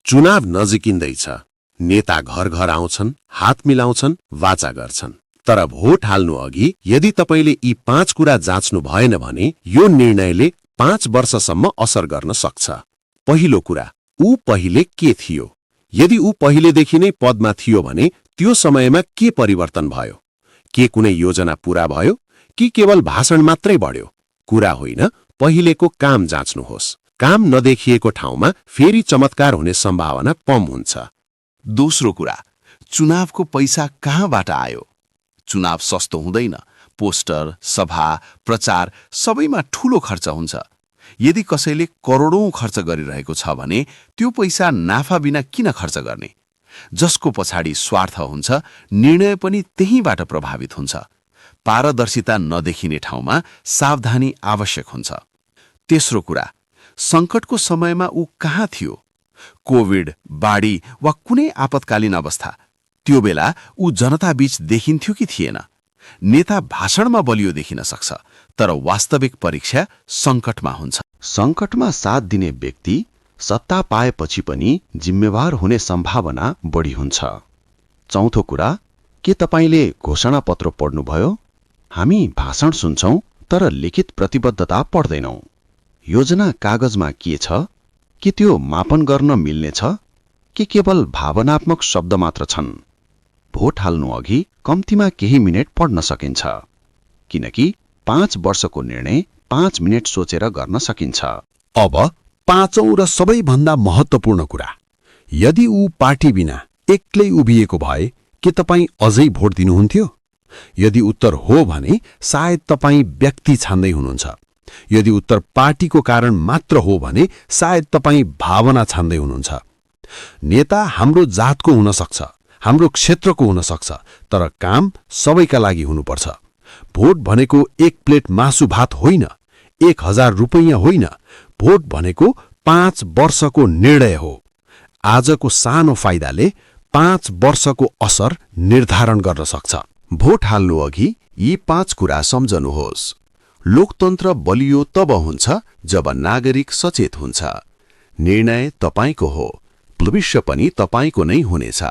चुनाव नजिकिँदैछ। नेता घर घर आउँछन्, हात मिलाउँछन्, वाचा गर्छन्। तर भोट हाल्नु अघि यदि तपाईले यी 5 कुरा जाँच्नु भएन भने यो निर्णयले 5 वर्षसम्म असर गर्न सक्छ। पहिलो कुरा, ऊ पहिले के थियो? यदि ऊ पहिलेदेखि नै पदमा थियो भने त्यो समयमा के परिवर्तन भयो? के कुनै योजना पूरा भयो कि केवल भाषण मात्रै बढ्यो? कुरा होइन, पहिलेको काम जाँच्नुहोस्। काम नदेखिएको ठाउँमा फेरि चमत्कार हुने सम्भावना कम हुन्छ। दोस्रो कुरा, चुनावको पैसा कहाँबाट आयो? चुनाव सस्तो हुँदैन। पोस्टर, सभा, प्रचार सबैमा ठूलो खर्च हुन्छ। यदि कसैले करोडौं खर्च गरिरहेको छ भने त्यो पैसा नाफा बिना किन खर्च गर्ने? जसको पछाडि स्वार्थ हुन्छ, निर्णय पनि त्यहीबाट प्रभावित हुन्छ। पारदर्शिता नदेखिने ठाउँमा सावधानी आवश्यक हुन्छ। तेस्रो कुरा, संकटको समयमा ऊ कहाँ थियो? कोभिड, बाढी वा कुनै आपतकालीन अवस्था, त्यो बेला ऊ जनताबीच देखिन्थ्यो कि थिएन? नेता भाषणमा बलियो देखिन सक्छ, तर वास्तविक परीक्षा संकटमा हुन्छ। संकटमा साथ दिने व्यक्ति सत्ता पाएपछि पनि जिम्मेवार हुने सम्भावना बढी हुन्छ। चौथो कुरा, के तपाईले घोषणा पत्र पढ्नुभयो? हामी भाषण सुन्छौं तर लिखित प्रतिबद्धता पढ्दैनौं। योजना कागजमा के छ? के त्यो मापन गर्न मिल्ने छ कि केवल भावनात्मक शब्द मात्र छन्? भोट हाल्नु अघि कम्तीमा केही मिनेट पढ्न सकिन्छ, किनकि 5 वर्षको निर्णय 5 मिनेट सोचेर गर्न सकिन्छ। अब पाँचौं र सबैभन्दा महत्त्वपूर्ण कुरा, यदि ऊ पार्टी बिना एक्लै उभिएको भए के तपाईं अझै भोट दिनुहुन्थ्यो? यदि उत्तर हो भने सायद तपाईं व्यक्ति छान्दै हुनुहुन्छ। यदि उत्तर पार्टीको कारण मात्र हो भने सायद तपाईं भावना छान्दै हुनुहुन्छ। नेता हाम्रो जातको हुन सक्छ, हाम्रो क्षेत्रको हुन सक्छ, तर काम सबैका लागि हुनुपर्छ। भोट भनेको 1 प्लेट मासु भात होइन, 1000 रुपैयाँ होइन। भोट भनेको 5 वर्षको निर्णय हो। आजको सानो फाइदाले 5 वर्षको असर निर्धारण गर्न सक्छ। भोट हाल्नु अघि यी 5 कुरा सम्झनुहोस्। लोकतन्त्र बलियो तब हुन्छ जब नागरिक सचेत हुन्छ। निर्णय तपाईको हो, भविष्य पनि तपाईको नै हुनेछ।